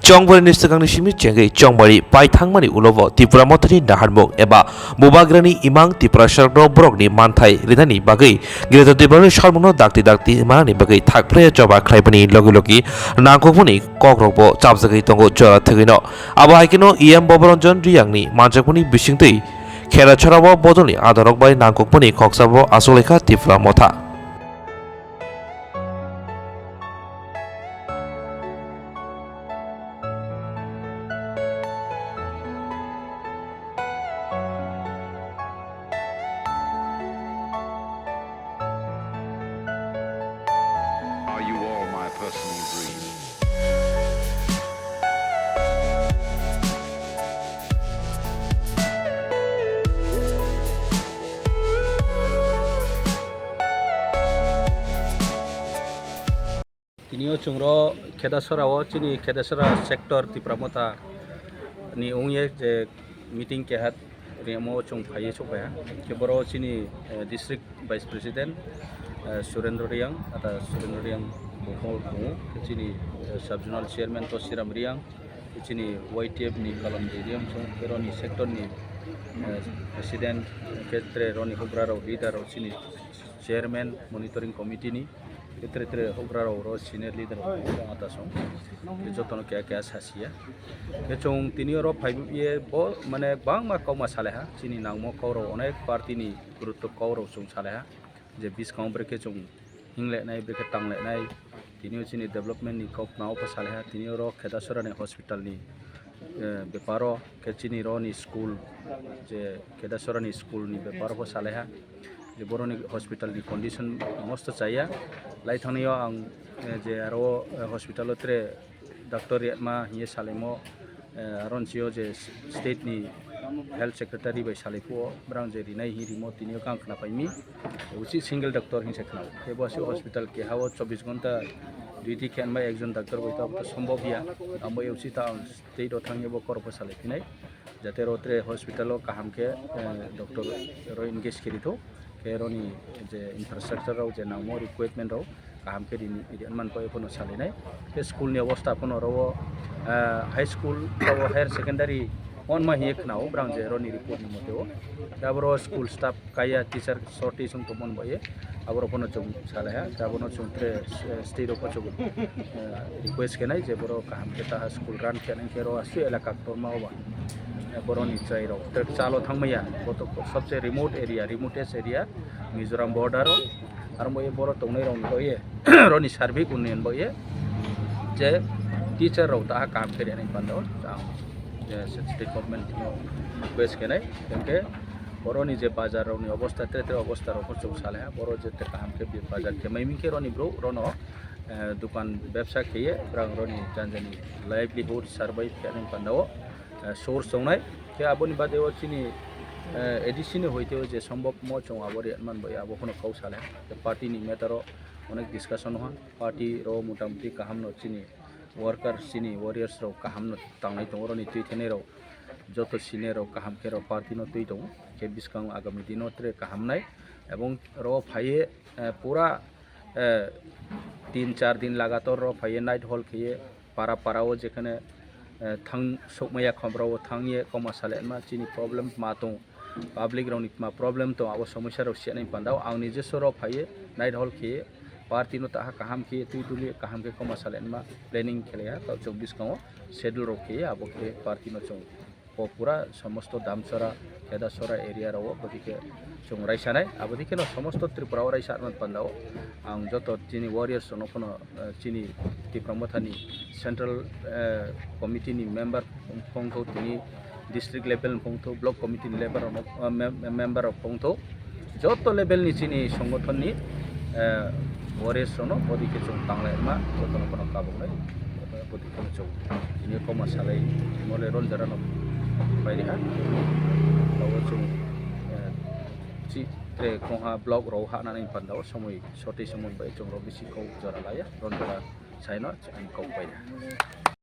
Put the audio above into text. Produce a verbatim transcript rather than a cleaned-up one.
Chongbari ni swkangni simi chengwi chongbari pai thangmani ulo bo Tipra Mothani naharmung eba Bubagrani imang Tiprasarokno borokni manthai rinani bagwi Greater Tipraland sarmungno dakti dakti manani bagwi thakphraya choba khlaimani logi logi nangkukmani kokrokbo chapjagwi tongo jora thwgwino. Abo hai kheno E M Boboranjan Riyangni manjakmani bisingtwi Kherachorao bodolni adorok bai nangkukmani khoksabo achuklikha Tipra Motha. Are you all my personal dream? Tini o chwng ro Khedasora o, chini Khedasora sector Tipra Motha ni wngye je meeting keha rimo chwng phaiye sokpaiha. Khe boro chini, eh, district vice president, eh, Surendra Riyang, ata Surendra Riyang buphang tongo, chini, eh, sub zonal chairman to Siram Riyang, chini Y T F ni Kalam Riyang, chwng khe roni sector ni, eh, president, khe tre roni houhgra rok, leader rok, chini chairman, monitoring committee ni, khe tre tre houhgra rok ro senior leader rok tongo, ata song. Khe jotono keha keha sasiya. Khe chwng tini oro phaiye bo, mane, bangma kokma salaiha, chini nangmo kok rok, onek party ni gurutto kok rok chwng salaiha, je bwskango brekhe chwng hinglainai, brekhe tanglainai, tini o chini development ni kok nao pho salaiha, tini oro Khedasora ni hospital ni, eh, beparo, khe chini roni school, je Khedasora ni school ni beparo pho salaiha, je boroni hospital ni condition mosto chaya. Lai thangnaio ang, eh, je aro, eh, hospital o tre doctor riyatma hiye salaimo, eh, aron sio je state ni health secretary bai salai phuo, brang je rinai hi rimo tini o kang khna paimi, uchi single doctor hinse khna. Ebo si hospital keha o chobbish ghonta duty khe anbai ekjon doctor bai ta sombhob ya, amo uchi ta ang state o thangye bo koro pho salai phinai. Jate ro tre hospital o kaham khe, eh, doctor ro engage khe rithok, khe roni je infrastructure rok je nangmo equipment rok kaham khe rini, rini man pai phano salinai. Khe school ni obostha phano ro o, eh, high school, ro o higher secondary on ma hiye khna o brang je roni report ni mote o. Khe aboro school staff kaya teacher shortage wng tongmani bai ye, aborok phano chwng salaiha, khe abono chwng tre, eh, state rok pho chwng, eh, request khenai je borok kaham khe taha school run khe nang khe ro aswk elaka kotorma o ba, eh, boroni chwrai rok tre chalo thangmaya, bo to sobse remote area, remotest area, Mizoram border o, aro bo ye borok tongnai rok ni bo ye, roni sarbik unnayan bo ye, je teacher rok taha kaham khe rwnai panda o, ang, eh, state government no request khenai, hwnkhe, boroni je bazar rokni obostha, tre tre obostha rokno chwng salaiha, boro je tre kaham khe bazar khe mai minkhe roni bro rono, eh, dukan bebsa kheye, brang roni janjani livelihood survive khe nang pandao, eh, source tongnai. Khe aboni bade o chini, eh, A D C ni hoite o je sombhob mo chwng abo riyatman bai abo phano kok salaiha. Party ni matter o onek discussion ha, party ro motamoti kaham no chini workers, chini warriors rok kaham no tanglai tongo, roni twi thenai rok joto senior rok kaham khe rok party no twi tongo, khe bwskango agami dino tre kaham nai, ebong ro phaiye, eh, pura, eh, tin char din lagator ro phaiye night hall kheye para para o jekhane, eh, thang sokmaya khomro o thangye kokma salai ma chini problem ma tong, public rokni ma problem tong, abo somosya rok siyanai pandao ang nijoswo ro phaiye night hall kheye party no taha kaham khe twi tuli kaham khe kokma salai ma planning khlaiha, tao chwng bwskango schedule rok khe abo khe party no chwng o pura somosto Damchara, Khedasora area rok o bwdikhe chwng raisanai, abodikhe no somosto Tripura o raisa man pandao ang joto chini warriors rok no phano, eh, chini Tipra Mothani central, eh, committee ni member phongthok tini district level ni phongthok, block committee ni level rok no, eh, mem-, member rok phongthok, joto level ni chini songothon ni, eh, warriors rok no bodi khe chwng tanglai ma, joto no phano kabuk nai, bodi khe chwng tini kokma salai mole ron jara no pai riha, abo chwng, eh, chi tre kongha block rok ha nani panda o somoi sotwi somoi bai chwng rok bisi kok jora laiya, ron jora saino ang kok pai riha.